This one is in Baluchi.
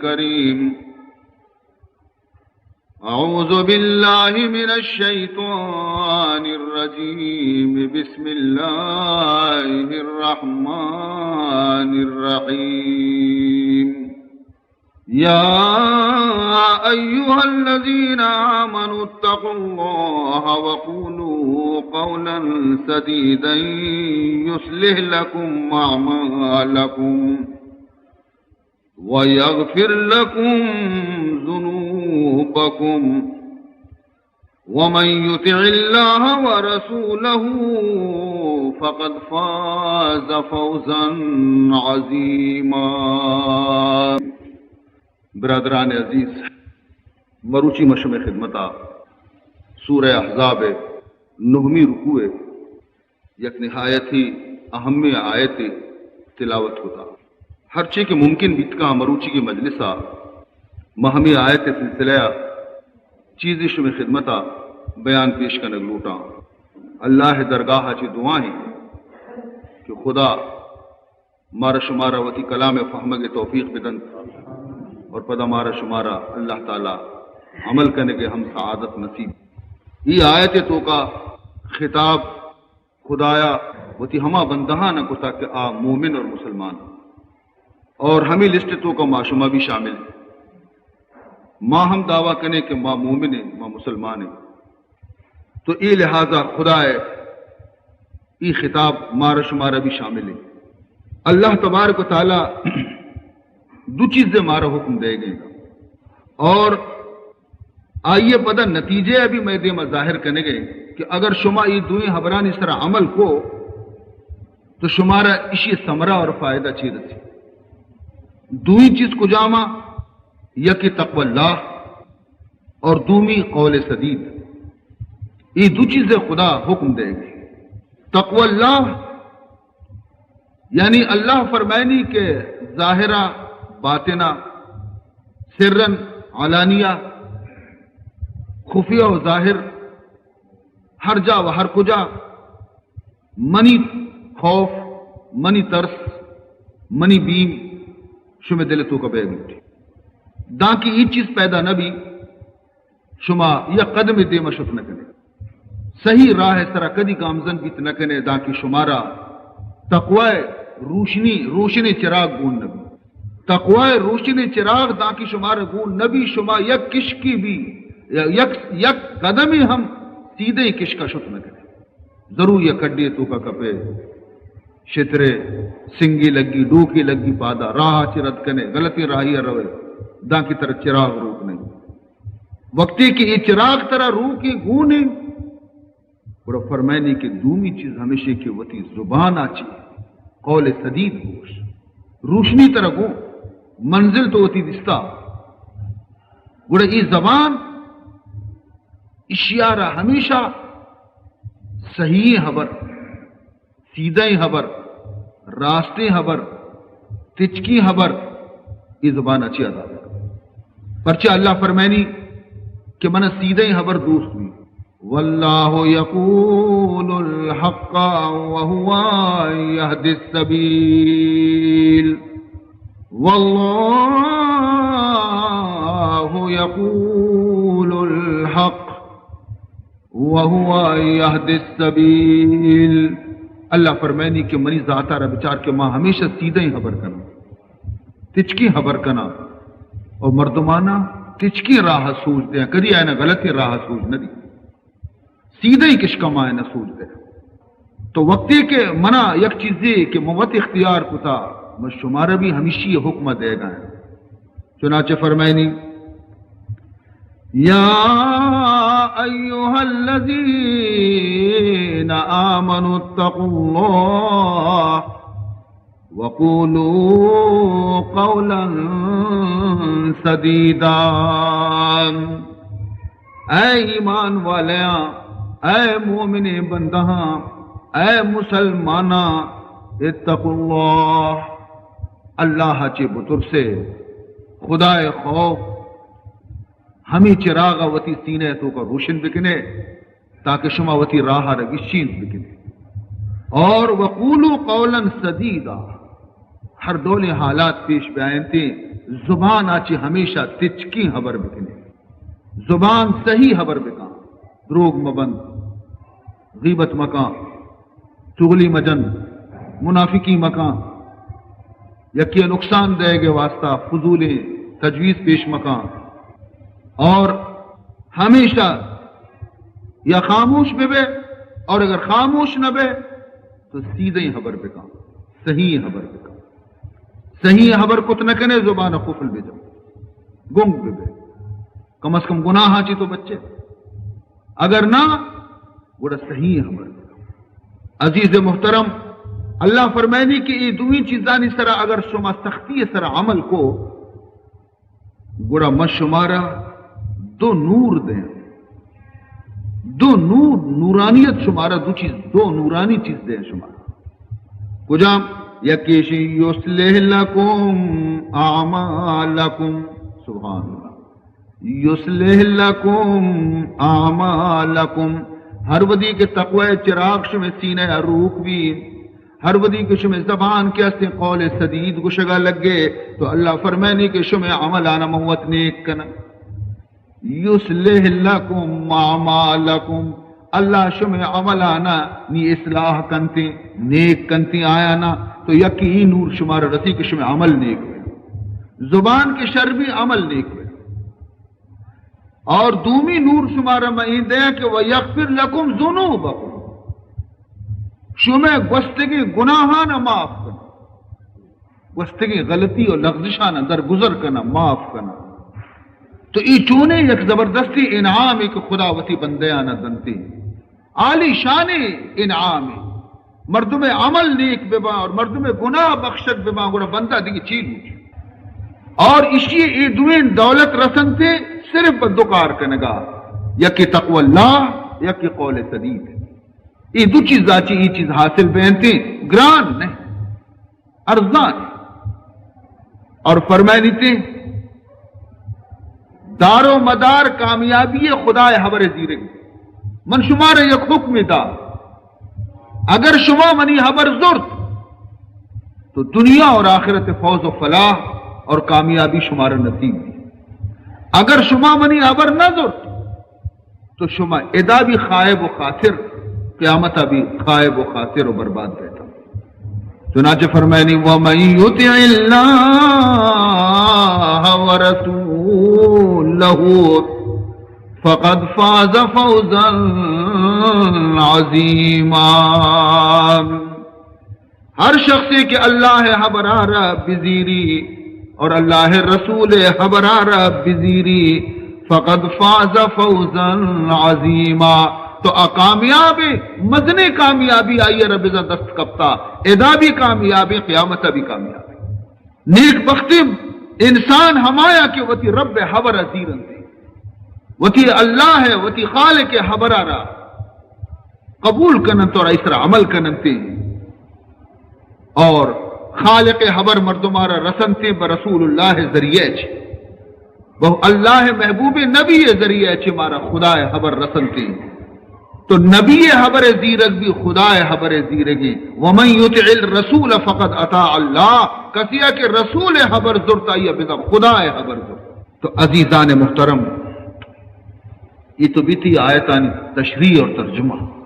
الكريم. أعوذ بالله من الشيطان الرجيم. بسم الله الرحمن الرحيم. يا أيها الذين آمنوا اتقوا الله وقولوا قولا سديدا يصلح لكم أعمالكم ويغفر لكم ذنوبكم ومن يطع الله ورسوله فقد فاز فوزا عظيما. برادران عزیز، مروچی ما شمئے خدمتا سورہ احزاب نہمی رکوع یک نہایت ہی اہمیں آیتے تلاوت کتا۔ ہرچے کہ ممکن بیتکا مروچی کے مجلسا ما ہمیں آیت سلسلہ چیزی شمئے خدمتا بیان پیش کنگ لوٹاں۔ اللہ درگاہ چی دعا ہیں کہ خدا مارا شمارا وتی کلام فہمگ توفیق بدنت اور پدا مارا شمارا اللہ تعالی عمل کنگ ہم سعادت نصیب۔ ای آیت توکا خطاب خدایا وتی ہما بندہاں نہ کتا کہ آ مومن اور مسلمان، اور ہمیں لسٹ توکا ما شما بھی شامل۔ ما ہم دعویٰ کنے کہ ما مومن ہیں، ما مسلمان ہیں۔ تو اے لحاظا خدا ہے، ای خطاب مارا شمارا بھی شامل ہے۔ اللہ تبارک و تعالی دو چیزیں مارا حکم دے گئے اور آئیے پدا نتیجہ ابھی میں دیما ظاہر کرنے گئے کہ اگر شما یہ دوئیں حبرانی سرا عمل کو تو شمارا اشی ثمرہ اور فائدہ چی رسی۔ دوئیں چیز کجاما؟ یکی تقوی اللہ اور دومی قول سدید۔ یہ دو چیزیں خدا حکم دے گی۔ تقوی اللہ یعنی اللہ فرمائنی کہ ظاہرہ، باطنہ، سرن، علانیہ، خفیہ و ظاہر، ہر جا و ہر کجا منی خوف، منی ترس، منی بیم شمے دل توکا بے بوٹی، دانکہ ای چیز پیدا نہ بی۔ شما یک قدم دیما شت نہ کنے، صحیح راہ سرا کدی گامزن بیت نہ کنے، دانکہ شمارا تقوی روشنی، روشن چراغ گون نہ بی۔ تقوی روشن چراغ دانکہ شمارا گون نہ بی، شما یک کشکی بھی، یک، یک قدمے ہم سیدھے کشکا شت نہ کنے۔ ضرور یک کڈی توکا کپے، شترے، سنگی لگی، ڈوکی لگی پادا، راہ چی رد کنے، غلطی راہی روے، دانکہ ترا چراغ روک نہیں۔ وقتی کہ اے چراغ ترا روکی گونے، گڑا فرمائنی کہ دومی چیز ہمیشی کہ وتی زبان آچی قول سدید گوش، روشنی ترا گو، منزل تو وتی دستا۔ گڑا اے زبان اشیارا ہمیشہ صحیح خبر، سیدھیں خبر، راستیں خبر، تچکیں خبر، اے زبان اچی ادا۔ پرچہ اللہ فرمائنی کہ من سیدھیں خبر دوست بھی۔ واللہ یقول الحق وهو یهدی السبیل۔ واللہ یقول الحق وهو یهدی السبیل۔ اللہ فرمائنی کہ منی ذاتا را بچار کہ ما ہمیشہ سیدھیں خبر کناں، تچکیں خبر کناں، اور مردمانا تچکیں راہ سوج دیاں، کدی آئینا غلطیں راہ سوج نہ دی، سیدھیں کشکا ما آئینا سوج دے۔ تو وقتی کہ منا یک چیزے کہ من وت اختیار کتا، من شمارا بھی ہمیشی حکم دے گا۔ چنانچہ فرمائنی، یا ایھا الذین آمنوا اتقوا اللہ وقولوا قولا سدیدا۔ اے ایمان والیاں، اے مومنیں بندہاں، اے مسلماناں، اتقوا اللہ، اللہ چے بترسے، خدائے خوف، ہمیں چراغ وتی سینہ توکا روشن بکنے، تاکہ شما وتی راہ را گشینت بکنے۔ اور وقولوا قولا سدیدا، ہر ڈولیں حالات پیش بیائنتے، زبان ءَ چہ ہمیشہ تچکیں ہبر بکنے۔ زبان صحیح ہبر بکن، دروگ مبند، غیبت مکن، چغلی مجن، منافقی مکن، یکے ءَ نقصان دئیگ ءِ واسطہ فضولیں تجویز پیش مکن، اور ہمیشہ یا خاموش بہ بے، اور اگر خاموش نہ بے تو سیدھیں ہبر بکن، صحیح ہبر بکن۔ صحیح ہبر کت نہ کنے، زبان قفل بجن، گنگ بہ بے، کم از کم گناہاں چی تو بچے، اگر نہ گڑا صحیح ہبر بکن۔ عزیز محترم، اللہ فرمائنی کہ اے دوئیں چیزانی سرا اگر شما سختی سرا عمل کو، گڑا من شمارا دو نور دیں، دو نور، نورانیت شمارا دو چیز، دو نورانی چیز دیں شمارا۔ کجام؟ یکیشی یصلح لکم اعمالکم۔ سبحان اللہ۔ یصلح لکم اعمالکم۔ ہر وھدی کہ تقوی چراغ شمے سینہ ءَ روک بی، ہر وھدی کہ شمے زبان کہ استیں قول سدید گشگا لگے، تو اللہ فرمائنی کہ شمے عملان من وت نیک کناں۔ یصلح لکم اعمالکم، اللہ شمے عملانا نی اصلاح کنتے، نیک کنتے آیانا۔ تو یکی ای نور شمارا رسی کہ شمے عمل نیک بے، زبان کہ شر بی، عمل نیک بے۔ اور دومی نور شمارا من این دیاں کہ ویغفر لکم ذنوبکم، شمے گوستگیں گناہانا معاف کناں، گوستگیں غلطی و لغزشانا درگزر کناں، معاف کناں۔ تو ای چونیں یک زبردستیں انعامے کہ خدا وتی بندیانا دنتے۔ عالی شانیں انعامے۔ مردم عمل نیک بباں اور مردم گناہ بخشگ بباں، گڑا بندہ دگہ چی لوٹ؟ اور اشی اے دوئیں دولت رسنتے صرف بہ دو کار کنگا، یکی تقوی اللہ، یکی قول سدید۔ اے دو چیزا چی اے چیز حاصل بینتے، گران نہ، ارزان۔ اور فرمائنیتے، دار و مدار کامیابی خدائے ہبر زیرگ۔ من شمارا یک حکم دا، اگر شما منی ہبر زرت تو دنیا اور آخرت فوز و فلاح اور کامیابی شمارا نصیب بی۔ اگر شما منی ہبر نہ زرت تو شما ادا بھی خائب و خاسر، قیامتا بھی خائب و خاسر و برباد بیتا۔ چنانچہ فرمائنی، ومن یطع اللہ ورسولہ فقد فاز فوزا عظیما۔ ہر شخصے کہ اللہ ہبرا را بزیری اور اللہ رسول ہبرا را بزیری، فقد فاز فوزا عظیما، تو آ کامیاب، مزنیں کامیابی آئی را بزاں دست کپتا۔ ادا بھی کامیاب، قیامتا بھی کامیاب۔ نیک بختی انسان ہمایا کہ وتی رب ہبر زیرنتے، وتی اللہ، وتی خالق ہبرا را قبول کننت اور ایسرا عمل کننتے، اور خالق ہبر مردمارا رسنتے بہ رسول اللہ ذریعہ چ، بہ اللہ محبوب نبی ذریعہ چ مارا خدائے ہبر رسنتے۔ تو نبی ہبر زیرگ بھی خدائے ہبر زیرگی۔ ومن یطع الرسول فقد اطاع اللہ، کسیا کہ رسول ہبر زرت آئی بزاں خدائے ہبر زرت۔ تو عزیزان محترم، یہ تو بیتی آیتانی تشریح اور ترجمہ۔